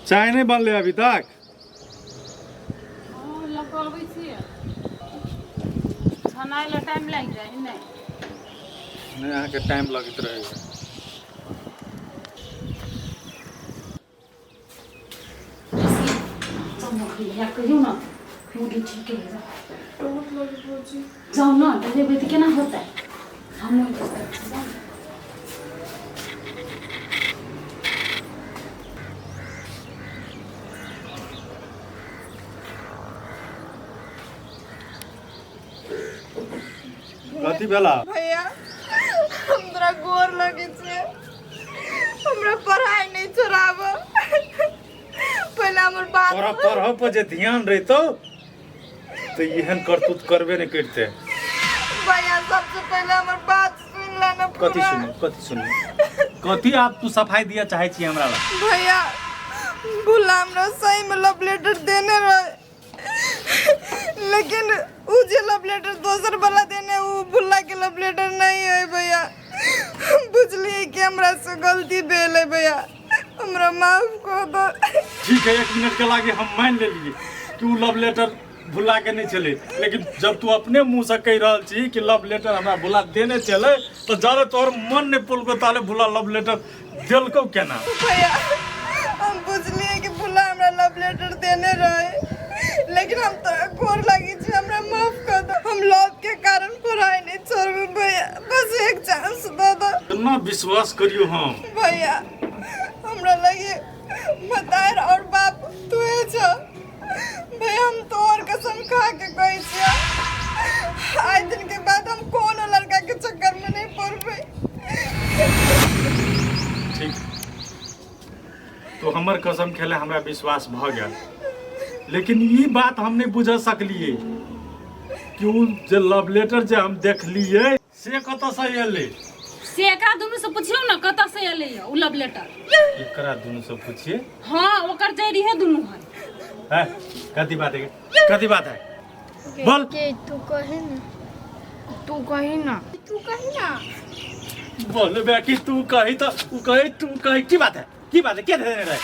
चाय नहीं बनले अभी तक? हाँ, लगबै छियै। छनाइ लए टाइम लागि जाइ है नहि? नहीं, अहाँके टाइम लगैत रहैए। कहियौ ने, मूडी ठीक है। जाउ ने, डरेबै तऽ केना होतै? हमहूँ जाउ। कथी भेला? भैया, हम तोरा गोर लगै छै, हमरा पढ़ाई नहीं छोड़ाब। पहले हमर बात तोरा पढ़ऽ पर जे ध्यान रहितौ तऽ एहन करतूत करबे नहि करिते। भैया, सबसे पहले हमर बात सुन ले ना। कथी सुनू? कथी सुनू? कथी आब तू सफाई दिया चाहे छी हमरा ला? भैया, भुला हमरा सही में लव लेटर देने रहे, लेकिन उ जे लव लेटर दोसर वाला देने, उ भुल्ला के लव लेटर नहीं है। भैया, बुझलिए कि हमरा से गलती भेल है। भैया, हमरा माफ कर दो। ठीक है, एक मिनट के लागे हम मान लेलिए कि उ लव लेटर भुला के नहीं चले, लेकिन जब तू अपने मुंह से कह रहल छी कि लव लेटर हमरा भुला देने चले, तो जाले तोहर मन नहीं पुलको ताले भुला लव लेटर देलकौ केना? भैया, हम बुझलिए कि भुला हमरा लव लेटर देने रहे, लेकिन हम तोरा गोर लागी छी, हमरा माफ कर दो। हम लव के कारण पढ़ाई नहीं छोड़बे। भैया, बस एक चांस दे दो। केना विश्वास करियो हम? भैया, हमरा लगे मतार और बाप तुहे छ। भैया, हम तोहर कसम खा के कहै छियै, आइ दिन के बाद हम कोनो लड़का के चक्कर में नहीं पड़बै। ठीक, तो हमर कसम खेले हमरा विश्वास भ गेल, लेकिन ई बात हम नहीं बुझ सकलिए कि उ जे लव लेटर जे हम देखलिए से कतऽ से एलै। से एकरा दुनू से पुछियौ ने, कतऽ से एलै उ लव लेटर। एकरा दुनू से पुछिए? हाँ, ओकर जड़ी है दुनू है। है, कथी बात है? कथी बात है, बोल। के तू कही ना, तू कही ना, तू कही ना। बोल बे कि तू कही तो उ कही, तू कही। की बात है? की बात है? के धेने रहे?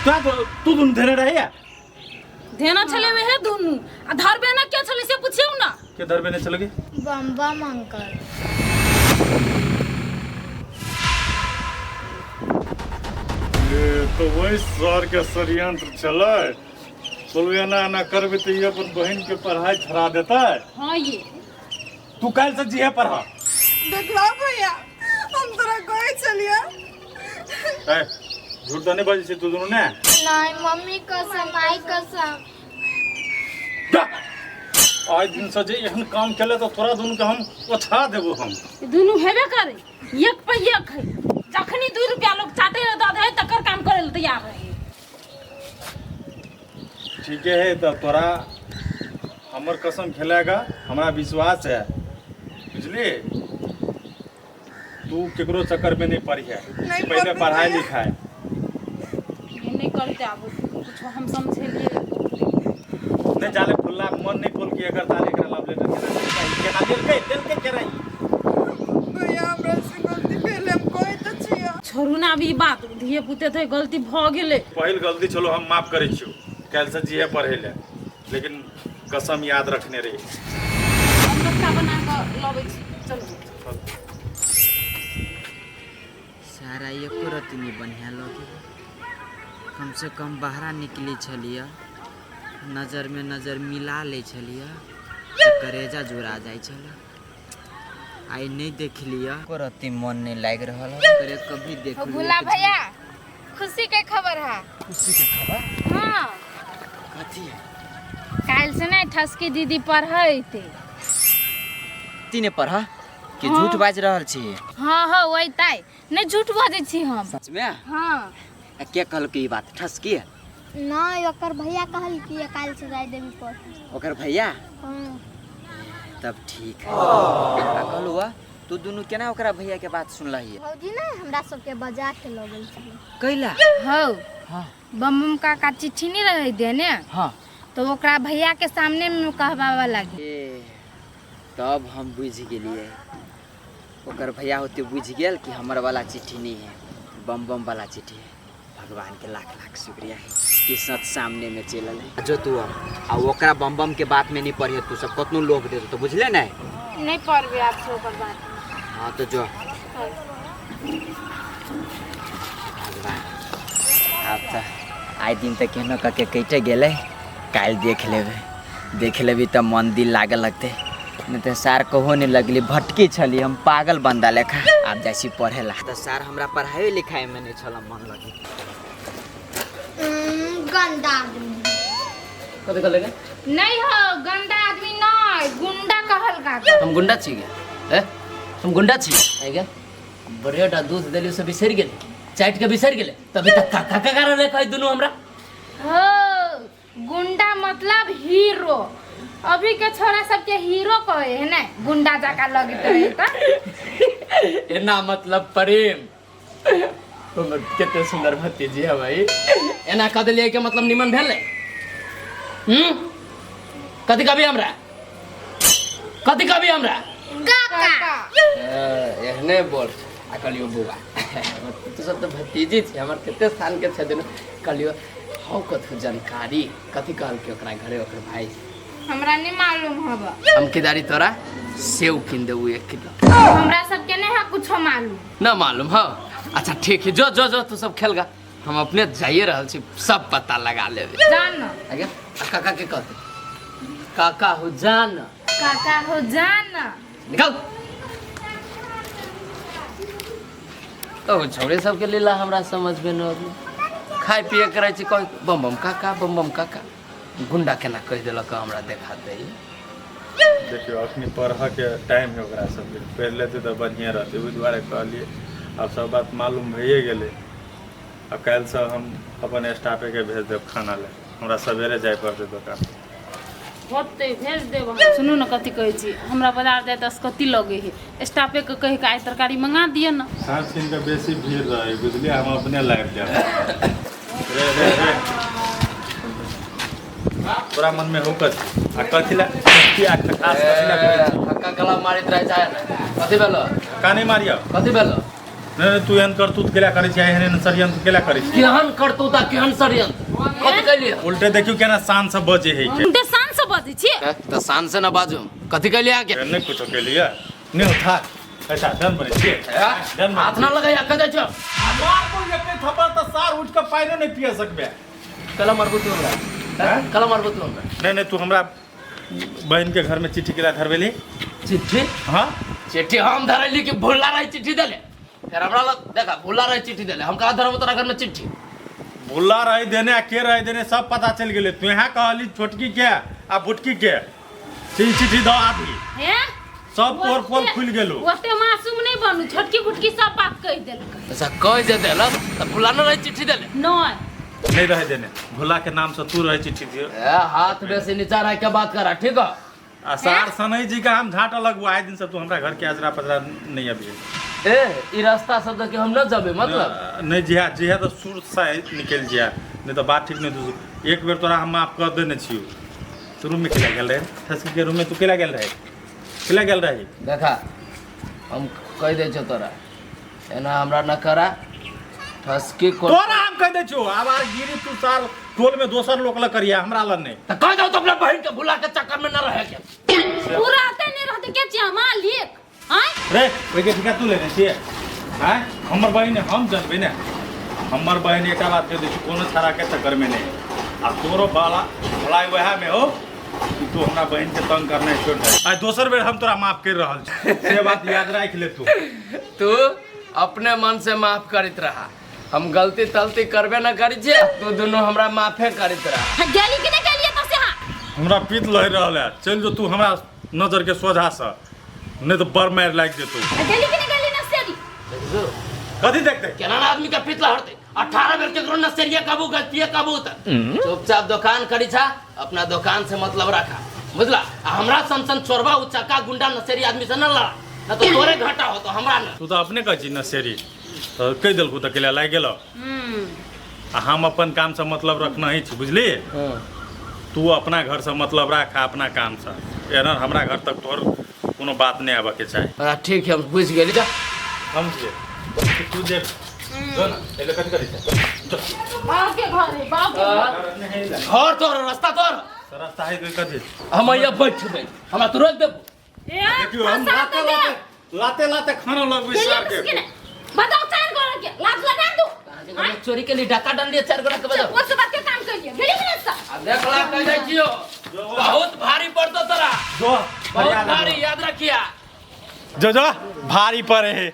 तू तू दुनू धेने रहे या? धेना छले वहे दुनू, आ धरबे ना के छले से पुछियौ ना। के धरबे नहीं चलोगे? बम बम अंकल। ये तो वही सर के षड्यंत्र छलै। बोलू, एना एना करबै तऽ ई अपन बहिन के पढ़ाई छोड़ा देतै। हाँ, ये तू काल्हि से जिहे पढ़ा। देखला भैया, हम तोरा कहै छलियै। ए, झूठ तऽ नहि बजै छै तू दुनू ने? नहीं, मम्मी कसम, माई कसम। जा। आइ दिन से जे एहन काम केले तऽ तोरा दुनू के हम ओछा देबो हम। ई दुनू हेबे करे, एक पे एक है। जखनी 2 रुपया लोग चाटे दऽ दे, तकर काम करे लए तैयार रहे। ठीके है, तऽ तोरा हमर कसम खेलेगा हमरा विश्वास है। बुझलिए? तू केकरो चक्कर में नहीं पड़ी है। नहीं पहले पड़बै पढ़ाई भैया। लिखाई नहीं, नहीं करते। आब कुछो हम समझेलिए। नहीं जाले खुला मन नहीं खोल के एकर ताले एकरा लव लेटर केना देलकै? केना देलकै? देलकै केना ई? भैया, हमरा से गलती भेल, हम कहै तऽ छियै। छोड़ू ने अभी ई बात, धिये पुते थे, गलती भऽ गेलै। पहिल गलती छलो, हम माफ करै छियौ। काल्हि से जिहे पढ़ै ले, लेकिन कसम याद रखने रही। हम नाश्ता बना कऽ लबै छी, चलू। सारा एको रत्ती नहि बढ़िआँ लगे। कमसँ कम बाहरा निकलै छलियै, नजरमे नजर मिला लै छलियै तऽ करेजा जुड़ा जाइ छलै। आइ नहि देखलियै, एको रत्ती मन नहि लागि रहल है। करे कभी देखलियै। भोला भैया, खुशी के खबर है। खुशी के खबर? हाँ। कथी है? काल्हि से नहीं ठसकी दीदी पढ़ैते। तीने पढ़ कि झूठ बाजि रहल छी? हाँ हाँ, वही ताई नहीं, झूठ बजै छी हम। सच में? हाँ। आ के कहलक ई बात, ठसकी? नहीं, ओकर भैया कहल कि काल्हि से जाय देवी पर। ओकर भैया? हाँ। तब ठीक है। आ कहलू आ, तू दुनू केना ओकरा भैया के बात सुनलही? भौजी ने हमरा सबके बजा के लऽ गेल छलै। कैला? हौ। हाँ। बम बम काका चिट्ठी नहीं रहे देने? हाँ। तो ओकरा भैया के सामने में कहबावा लागे। ए, तब हम बुझि गेलियै, ओकर भैया होते बुझि गेल कि हमर वाला चिट्ठी नहीं है, बम बम वाला चिट्ठी है। भगवान के लाख लाख शुक्रिया है कि सच सामने में चलल है। जो तू अब आ ओकरा बम बम के बात में नहीं पढ़ियो, तू सब कतनो लोभ दे तो बुझले नहीं। नहीं पढ़बे आपसे ओकर बात। हाँ तो जो भगवान आब तऽ आइ दिन तऽ केहनो कऽ के कटि गेलै, काल्हि देख लेबै, देख लेबी तऽ मन दिल लागऽ लगतै, नहि तऽ सार कहो नहि लगली, भटकी छली हम पागल बंदा लेखा। आब जाइ छी पढ़े ला, तऽ सार हमरा पढ़ाइयो लिखाइमे नहि छल मन लगे। गंदा आदमी। कथी कहले गे? नहीं हो गंदा आदमी नहीं, गुंडा कहल का। हम गुंडा छी गे? ए हम गुंडा छी आइ गे? ब्रेड आ दूध देली से बिसरि गेलै, चाटि के बिसरि गेलै, तभी तक काका काका रहलै कहै दुनू हमरा। हो गुंडा मतलब हीरो, अभी के छोरा सबके हीरो कहे है ना, गुंडा जाका लगत रहे त। एना मतलब प्रेम। हमर कते सुंदर भतीजी है भाई, एना कह देलियै के मतलब निमन भेलै। कथी कहबी हमरा? कथी कहबी हमरा? काका। एहने बोल। आ कहलियो बौआ तू सब तऽ भतीजी छै हमर, कते स्थान के छै दुनू। कहलियो हौ कथू जानकारी, कथी कहलकै ओकरा घरे ओकर भाई? हमरा नहीं मालूम हबा। हम किदारी तोरा सेव किन देबू 1 किलो। हमरा सबके नहीं है कुछो मालूम। ना मालूम हाँ? अच्छा ठीक है, जो जो जो तू सब खेलगा, हम अपने जाइए रहल छी, सब पता लगा लेबे। जान आगे काका के कहते, काका हो जान, काका हो जान, निकल। तो छोड़े सबके लीला हमरा समझ में न आबे, खाय पिए करै छी कह बम बम काका बम बम काका, गुंडा केना कहि देलक हमरा देखा दे। देखियौ अखनी पढ़ऽ के टाइम है ओकरा सबके, पढ़ि लेतै तऽ बढ़िआँ रहतै, ओहि दुआरे कहलियै। आब सब बात मालूम भइए गेलै, आ काल्हिसँ हम अपन स्टाफेके भेज देब खाना लए, हमरा सवेरे जाय पड़तै दोकान। होतै भेज देब। सुनू ने कथी कहै छी, हमरा बाजार जाय दस कथी लगे है, स्टाफे के कहि के आइ तरकारी मंगा दिअ ने। साँझ दिन के बेसी भीड़ रहे बुझलियै, हम अपने लाबि जायब। रे रे रे तोरा मन में हो कथी आ कथी ला कथी आ खटास कथी ला करै छी? धक्का गला मारैत रहै छै ने। कथी भेलो? का नहि मारियौ? कथी भेलो? नहीं नहीं, तू एहन करतूत केला करै छी, एहन एहन षड्यंत्र केला करै छी? केहन करतूत आ केहन षड्यंत्र कथी कैलियै? उल्टे देखियौ केना शान से बजै है के। उल्टे शान से बजै छी? तऽ शान से न बाजू। कथी कैलियै अहाँके? नहि कुछो कैलियै। नहि उठा ऐसा डन बनै छियै, डन। हाथ ना लगाइया, कह दै छियौ। मारबो एके थप्पड़ तऽ सार उठि कऽ पानिओ नहि पिय सकबे। कला मारबो तू हमरा? कला मारबो तू हमरा? नहीं नहीं, तू हमरा बहन के घर में चिट्ठी केला धरबेली? चिट्ठी? हाँ चिट्ठी हम धरैली कि भुल्ला रही चिट्ठी देले? फिर हमरा लग देखा भुल्ला रही चिट्ठी देले, हम कहाँ धरबो तोरा घर में चिट्ठी? भुल्ला रही देने आ के रही देने सब पता चल गेलै। तू यहाँ कहली छोटकी के आ बुटकी के चिट्ठी दऽ आबी, सब तोर पोल खुलि गेलो। ओते मासूम नहीं बनू, छोटकी बुटकी सब बात कहि देलकै। अच्छा कहि जे देलक तऽ भुल्ला न रही चिट्ठी देले? नहीं नहीं रहे देने, भुल्ला के नाम से तू रहे चिट्ठी दियो। हाथ बेसी नीचा रख के बात करा, ठीक है? आ सार सनई जी का हम झाट लगबो आइ दिन से तू हमरा घर के अजरा पजरा नहीं अभी। ए ई रास्ता सब देख के हम न जबे मतलब? नहीं जिहा जिहा तो सुर से निकल जिहा, नहीं तो बात ठीक नहीं। तू एक बेर तोरा हम माफ कर देने छियो। तू रूम में केला गेल रहे? ठसकी के रूम में तू केला गेल रहे? केला गेल रहे? देखा हम कहि दै छियो तोरा, एना हमरा न करा ठसकी को। तोरा हम कहि दै छियो आब आर गिरी तू सार टोल में दोसर लोक ल करिया, हमरा ल नहीं। त कहि दौ तो अपना बहिन के भुला के चक्कर में न रहे के। उ रहते नहीं रहते के छियै मालिक? आँय रे ओहि के ठिका तू लेने छियै? आँय हमर बहिन हम जानबै ने, हमर बहिन एकटा बात कहि दै छी, कोनो छाड़ा के चक्कर में नहीं। आ तोरो बाला भलाई वएह में हो कि तू हमरा बहिन के तंग करनाइ छोड़ि दे। आइ दोसर बेर हम तोरा माफ कर रहल छी, से बात याद राखि ले तू। तू अपने मन से माफ करैत रहा, हम गलती तलती करबे न करै छियै, तू दुनू हमरा माफे करैत रहा। गेली कि नहीं गेली तो से? हाँ हमरा पीत लहि रहल है, चलि जो तू हमरा नजर के सोझा से, नहीं तो बड़ मारि लागि जेतौ। गेली कि नहीं गेली नसेरी? कथी देखते केना आदमी के पीत लहरतै? 18 बेर केकरो नसेरिया काबू गलतिया काबू त चुपचाप दुकान करी छा, अपना दुकान से मतलब रखा, बुझला? आ हमरा सन सन चोरबा उचक्का गुंडा नसेरी आदमी से न लड़ा, न तो तोरे घाटा हो तो हमरा न। तू तो अपने कहै छी नसेरी, तऽ कहि देलकू तऽ केला लागि गेलौ। आ हम अपन काम से मतलब रखना ही छी, बुझली? तू अपना घर से मतलब राख आ अपना काम से, एना हमरा घर तक तोहर कोनो बात नहीं आबऽ के चाही। ठीक है हम बुझि गेली। जा समझ तू जे जो ना, एले कथी करै छै? बाप के घर है, बाप के घर। घर तोर रास्ता तोर। रास्ता है कोई कथी? हम यहाँ बैठबै, हमरा तू रोक देबू। ए, देखियो हम फंसा लाते तो दे। लाते लाते लाते खाना लगबै गेलियै सार के। मुश्किल है। बताओ चार गोरा के लात लगा दू। चोरी के लिए डाका डाल लिए चार गोरा के बजाओ। वो सब के काम करिए गेलियै कि नहीं सर? आ देख ला कह जाइ छियो, बहुत भारी पड़तो तोरा। जो बहुत भारी, याद रखिया। जो जो भारी पड़े है,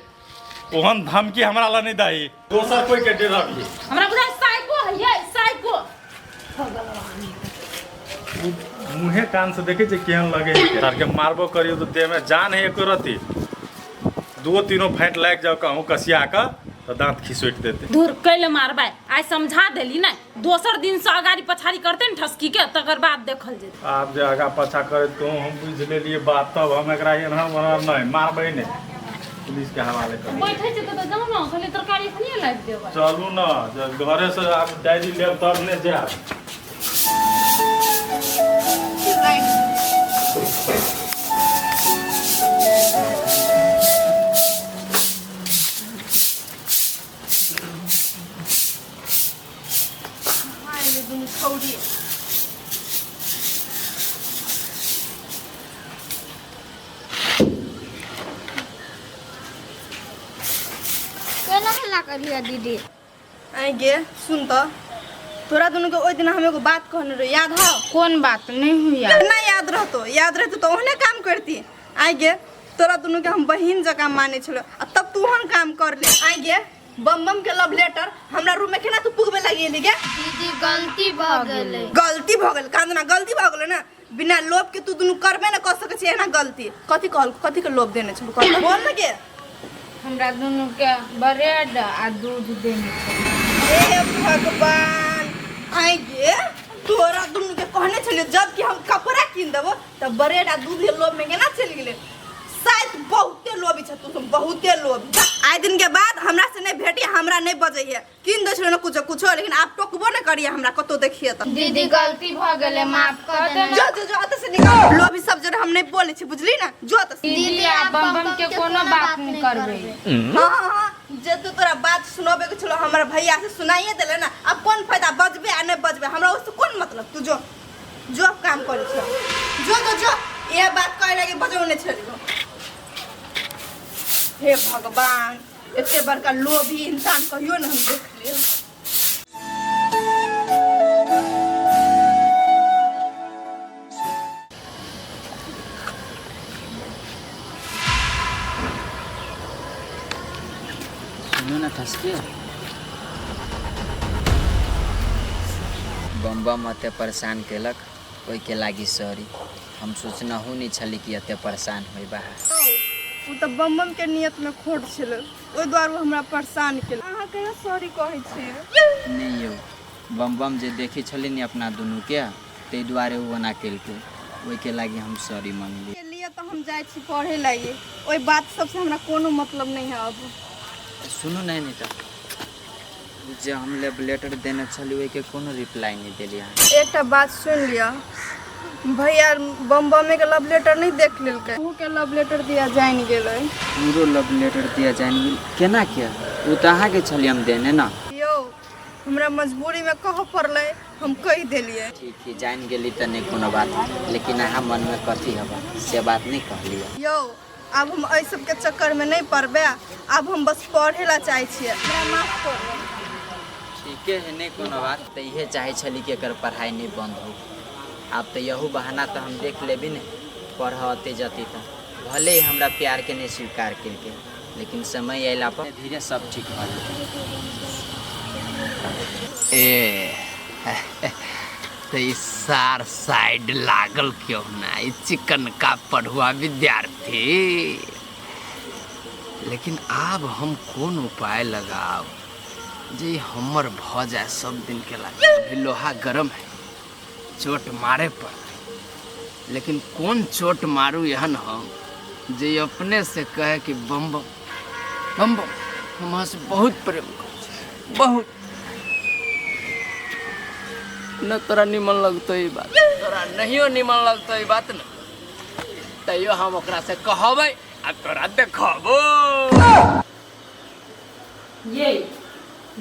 ओहन धमकी हमरा ला नहीं दही, दोसर कोई के डराबी। हमरा बुझाय साइको है ये, साइको। मुँहे कान से देखे छै केहन लगे है। तार के मारबो करियो तो देह में जान है एको रति, दो तीनों फाइट लाग जाओ कहूँ कसिया का तो दांत खिसोट देते। धुर कैले मारबै, आइ समझा देली ने, दोसर दिन से अगाड़ी पछाड़ी करते ने ठसकी के, तकर बाद देखल जेतै। आब जे आगा पाछा करैत कहूँ हम बुझि लेलियै बात, तब हम एकरा एना ओना नहि मारबै, नहि पुलिस के हवाले करबै। बैठै छै तऽ जाउ ने, खाली तरकारी एखनिए लाबि देबै। चलू ने, जब घरे से आब डायरी लेब तब ने जायब। दुनू छौड़ी केना हल्ला करलियै दीदी? आइ गे सुन तऽ, तोरा दुनू के ओहि दिना हम एगो बात कहने रहियो, याद हौ? कोन बात? नहीं हुई याद। ना याद रहतो, याद रहतो तऽ ओहने काम करती। आइ गे तोरा दुनू के हम बहिन जकाँ मानै छलो, आ तब तू ओहन काम कर ले। आइ गे बम बम के लव लेटर हमरा रूम में केना तू पुगबे लगेली गे? दीदी गलती भऽ गेलै। गलती भऽ गेल कांदना, गलती भऽ गेलै ने। बिना लोभ के तू दुनू करबे ने कऽ सकै छी एना गलती। कथी कहल, कथी के लोभ देने छलू? कह बोल ने गे। हमरा दुनू के ब्रेड आ दूध देने छलै। हे भगवान, आइ गे तोरा दुनू के कहने छलियो जब कि हम कपड़ा कीन देबो तऽ ब्रेड आ दूध के लोभ में केना चलि गेलै? शायद बहुते लोभी छ तू सब, बहुते लोभी। आइ दिन के बाद हमरा से नहीं भेटी, हमरा नहीं बजैये। कीन दै छलो ने कुछो कुछो, लेकिन आब टोकबो ने करिए हमरा कतौ देखिए तऽ। दीदी गलती भऽ गेलै, माफ कऽ देना। जो जो जो अतऽ से निकल। लोभी सब जरे हम नहीं बोलै छी, बुझली ना? जो अतऽ से। दीदी आब बम बम के कोनो बात नहीं करबै। हाँ हाँ हाँ, जे तू तोरा बात सुनाबे के छलो हमर भैया से सुनाइए देले ना, अब कोन फायदा बजबे आ नहीं बजबे, हमरा उससे कोन मतलब। तू जो जो अब काम करै छो, जो जो जो ये बात कहे लागी बजौने छलियो। हे भगवान, एते बड़का लोभी इंसान कहियो न हम देख लियो। सुनू ना ठसके, बम बम एते परेशान केलक ओहिके लागी सॉरी। हम सोचनहु नहीं छली कि एते परेशान होइबा। ओ तऽ बम बम के नियत में खोट छलै, ओहि दुआरे ओ हमरा परेशान केलक। अहाँ कहियो सॉरी कहै छियै? नहीं यौ, बम बम जे देखै छली ने अपना दुनूके, ताहि दुआरे ओ ओना केलकै, ओहिके लागी हम सॉरी मंगली। के लिए तऽ हम जाइ छी पढ़े लागी, ओहि बात सबसे हमरा कोनो मतलब नहीं है अब। सुनू नहीं नहीं तऽ जे हम लेटर देने छली ओहिके कोनो रिप्लाई नहीं देली अहाँ। एकटा बात सुनि लिअ भैया, बम बमे के लव लेटर नहीं देख लेलकै, अहूँ के लव लेटर दिया जानि गेलै। हमरो लव लेटर दिया जानि गेल? केना किया? ओ तऽ अहाँके छली हम देने ना। यौ हमरा मजबूरी में कहऽ पड़लै, हम कहि देलियै। ठीक है, जानि गेली तऽ नहीं कोनो बात, लेकिन अहाँ मनमे कथी हबा से बात नहीं कहलियै। यौ आब हम एहि सबके चक्कर में नहीं पड़बै, आब हम बस पढ़े ला चाहै छियै, हमरा माफ करू। ठीके है, नहीं कोनो बात। तऽ इहे चाहै छली कि एकर पढ़ाइ नहीं बंद हो। आब तऽ यहू बहाना तऽ हम देख लेबी ने, पढ़ऽ अते जती तऽ भले ही हमरा प्यार के नहीं स्वीकार केलकै, लेकिन समय अयला पर धीरे सब ठीक भऽ जेतै। ए तऽ ई सार साइड लागल क्यों ना ई चिकन का पढ़ुआ विद्यार्थी। लेकिन आब हम कोन उपाय लगाब जे ई हमर भऽ जाए सब दिन के लागे। अभी लोहा गरम है, चोट मारे पड़तै, लेकिन कोन चोट मारू एहन हम जे ई अपने से कहे कि बम बम बम बम हम अहाँ से बहुत प्रेम करै छी, बहुत। न तोरा निमन लगतो ई बात, तोरा नहियो निमन लगतो ई बात न, तैयो हम ओकरा से कहबै आ तोरा देखबो। ये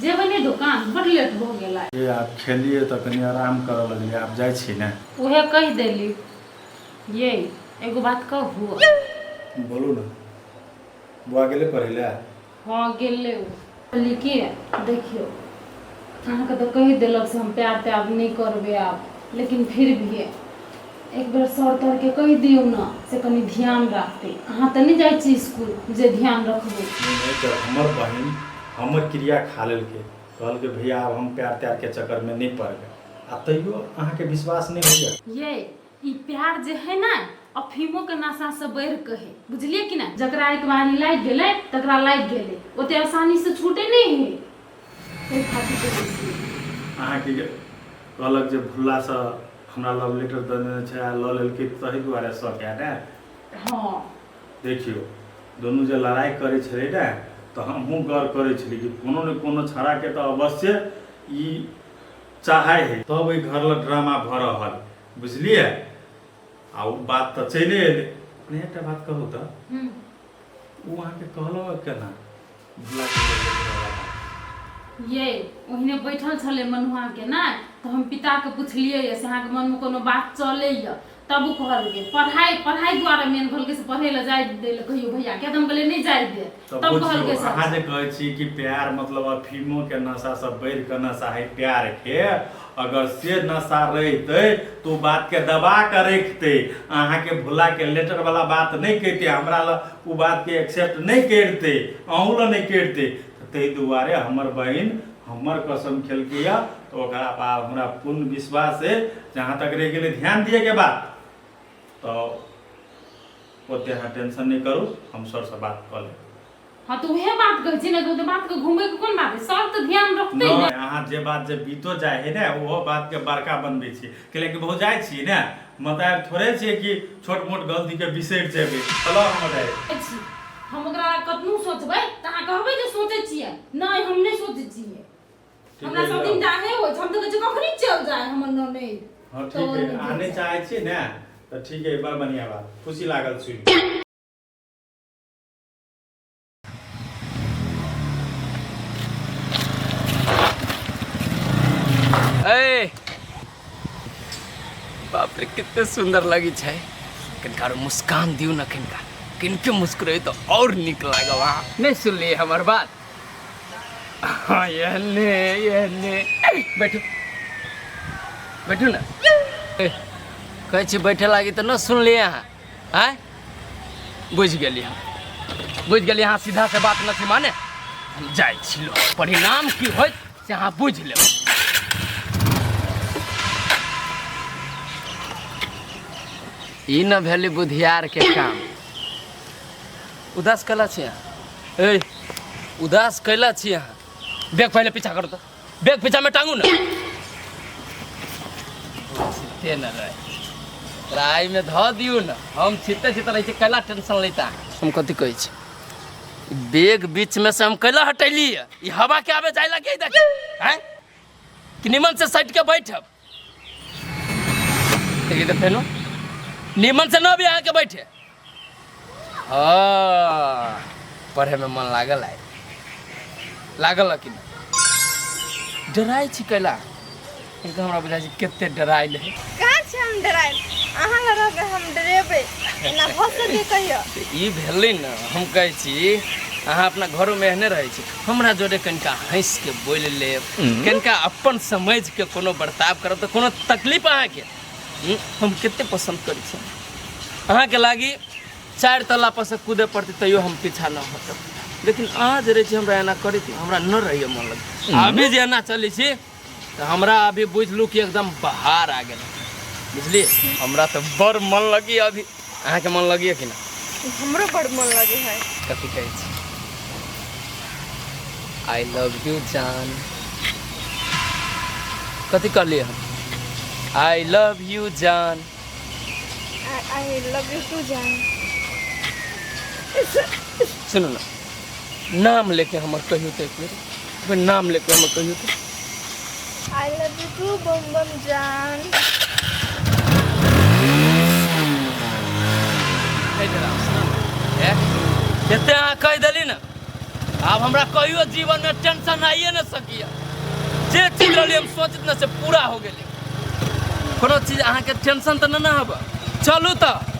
जेबै नहि दोकान बड लेट भऽ गेल आइ। ये आब खेलियै तऽ कनि आराम करऽ लगलियै आब जाइ छी ने। उहे कहि देली। ये एगो बात कहू? बोलू ने। बौआ गेलै पढ़ै लए? हँ गेलै ओ। कहली कि देखियौ अहाँके तऽ कहि देलक से हम प्यार त्यार नहि करबै आब लेकिन फिर भी एक बेर सर तरके कहि दियौ ने से कनि ध्यान राखतै। अहाँ तऽ नहि जाइ छी इसकुल जे ध्यान रखबै। नहि तऽ हमर बहिन हमर क्रिया खा लेलकै कहलकै भैया आब हम प्यार त्यारके चक्करमे नहि पड़बै आ तैयो अहाँके विश्वास नहि होइए? ये ई प्यार जे है ना अफीमो के नशा से बढ़ि के है बुझलिए कि ना। जकरा एक बारी लागि गेलै तकरा लागि गेलै ओते आसानी से छूटे नहीं है। ताहि खातिर कहै छी। अहाँके कहलक जे भुल्लासँ हमरा लव लेटर दऽ देने छै आ लऽ लेलकै ताहि दुआरे शक है ने? हँ। देखियौ दुनू जे लड़ाइ करै छलै ने तऽ हमहूँ गौर करै छलियै कि कोनो ने कोनो छौड़ाके तऽ अवश्य ई चाहै है तब एहि घर लग ड्रामा भऽ रहल बुझलियै। आ ओ बात तऽ चलि एलै। नहि एकटा बात कहू तऽ ओ अहाँके कहलक केना भुला के लऽ गेल वाला बात? ये ओहिने बैठल छलै मनुआ के ना तऽ हम पिताके पुछलियै से अहाँके मनमे कोनो बात चलैए तब ओ कहलकै पढ़ाइ पढ़ाइ दुआरे मेन कहलकै से पढ़ै लए जाय दै लए कहियो भैया किया तऽ हम कहलियै नहि जाय देत तऽ तब बुझियौ कहलकै सर। अहाँ जे कहै छी कि प्यार मतलब अफीमो के नशा से बढ़ि कऽ नशा है प्यार के अगर से नशा रहितै तऽ ओ बात के दबा कऽ रखितै अहाँके भुला के लेटर वाला बात नहि कहितै हमरा लग ओ बात के एक्सेप्ट नहि करितै अहूँ लग नहि करितै। तऽ ताहि दुआरे हमर बहिन हमर कसम खेलकै यऽ तऽ ओकरा पर आब हमरा पूर्ण विश्वास है। जहाँ तक रहि गेलै ध्यान दिएके बात तऽ ओते अहाँ टेंशन नहि करू हम सरसँ बात कऽ लेब। हाँ तऽ उहे बात कहै छी ने तऽ ओते बात के घूमे के कोन बात है सर तऽ ध्यान रखतै ने। नहि अहाँ जे बात जे बीतो जाइ है ने ओहो बात के बड़का बनबै छी कैलाकि बहुत जाइ छी ने मतलब थोड़े छियै कि छोट मोट गलती के बिसरि जेबै। चलो हमर जाइ छी हम ओकरा कतनो सोचबै तऽ अहाँ कहबै जे सोचै छियै नहि हम नहि सोचै छियै। हमरा सब दिन डाहे होइ छै हम तऽ कहै छियै कखनी चलि जाय हमर ननैद। हाँ ठीक है अहाँ नहि चाहै छियै ने तऽ ठीक है बड़ बढ़िआँ बात खुशी लागल सुनि। ए बाप रे कितने सुंदर लगी छै। किनका मुस्कान दियौ ने किनका किनके मुस्कुराई तो और निक लागल। अहाँ नहीं सुनलिए हमर बात? हाँ एहने एहने बैठू बैठू ने। कहै छी बैठे लागी तऽ न सुनलिए अहाँ? आँय बुझि गेलियै हम बुझि गेलियै अहाँ सीधा से बात न छी माने हम जाइ छी लो परिणाम की होइत से अहाँ बुझि लेब। ई न भेलै बुधियार के काम। उदास कैला छी अहाँ? ए उदास कैला छी अहाँ? बैग पहिले पीछा करू तऽ बैग पीछा में टांगू ने। छिते न रहे राय में धऽ दियौ ने हम छिते छिते रहै छी कैला टेंशन लेता। हम कथी कहै छी बैग बीच में से हम कैला हटैली ई हवा के आबे जाय लगे देख हैं कि निमन से सट के बैठब। देखिए तो फेनो निमन से न भी अहाँ के बैठे। हाँ पढ़े में मन लागल है लागल है कि नहीं? डराइ छी कैला एकदम हमरा बुझाइ छै कते डराइल है। कहाँ छी हम डराइल? अहाँ लग रहबै हम डरेबै एना भऽ सकै कहियो? तऽ ई भेलै ने हम कहै छी अहाँ अपना घरोमे एहने रहै छी हमरा जोड़े कनिका हँसिके बोलि लेब कनिका अपन समझिके कोनो बर्ताव करब तऽ कोनो तकलीफ अहाँके हम कते पसन्द करै छी अहाँके लागी 4 तल्ला पर से कूदे पड़तै तैयो हम पीछा न हटब। लेकिन अहाँ जे रहै छी हमरा एना करै छी हमरा न रहैए मन लग। अभी जे एना चलै छी तऽ हमरा अभी बुझलू कि एकदम बहार आ गेल बुझलिए। हमरा तऽ बड़ मन लगी अभी। अहाँके मन लगिए कि ना? हमरो बड़ मन लगे है। कथी कहै छी? I love you जान। कथी कहलिए हम? I love you जान। I love you two जान। सुनू ना नाम लेके हमर कहियो तऽ एक बेर नाम लेके हमर कहियो तऽ। I love you to बम बम जान। जते अहाँ कहि देली ने आब हमरा कहियो जीवन में टेंशन आइए न सकिए। जे चीज रहली हम सोचित न से पूरा हो गेलै। कोनो चीज अहाँके टेंशन तऽ नहि ने हब। चलू तऽ।